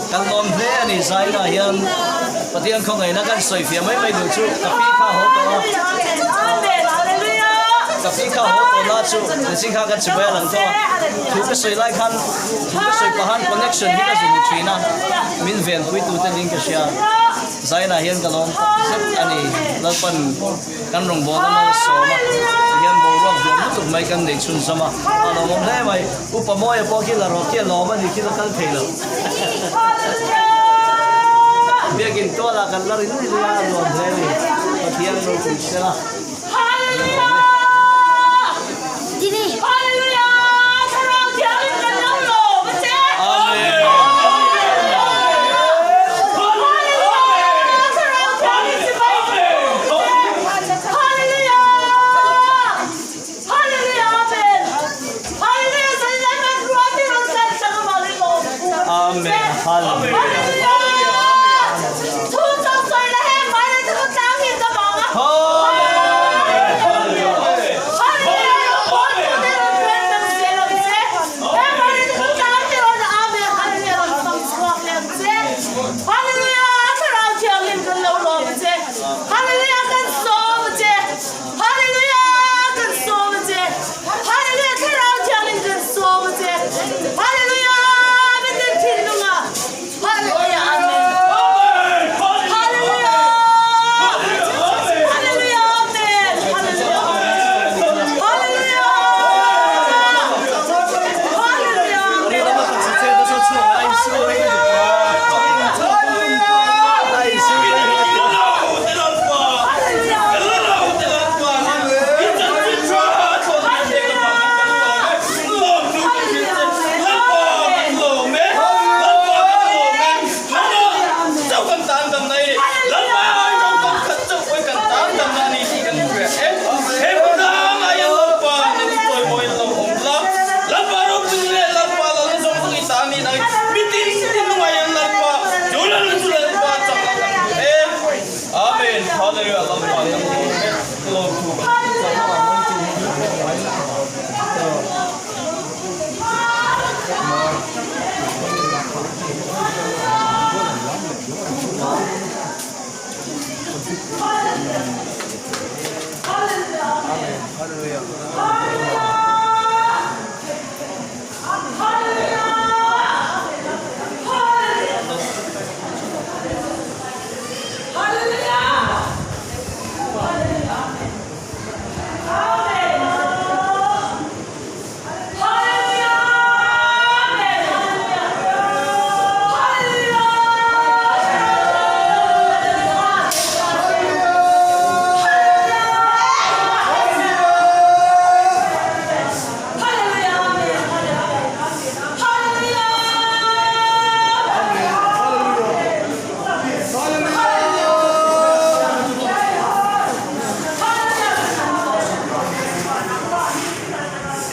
Kan lawm hle a ni Zaina hian Pathian khawngaihna kan sawi fiah mai mai duh chu ka pi kha haw tawh a, ka pi kha haw tawh na chu machine kha kan chhibai a lang tawh a, thu ka sawi lai khan thu ka sawi pahan connection hi ka zu hmu thin a, min venpui tute niin ka hria Zaina hian ka lawm tak zet a ni Lalpan. Kan rawngbâwl a malsâwm a, tihian boruak duam lutuk mai kan nei chhunzawm a, a lawmawm hle mai. Upa Mawia pawh khi la rawh khi a lawm a ni khi la kal thei lo. Biakin tualah kan la ring ring a, a nuam hle a ni. Pathian ropui sela. Amen. Hallelujah. Hallelujah.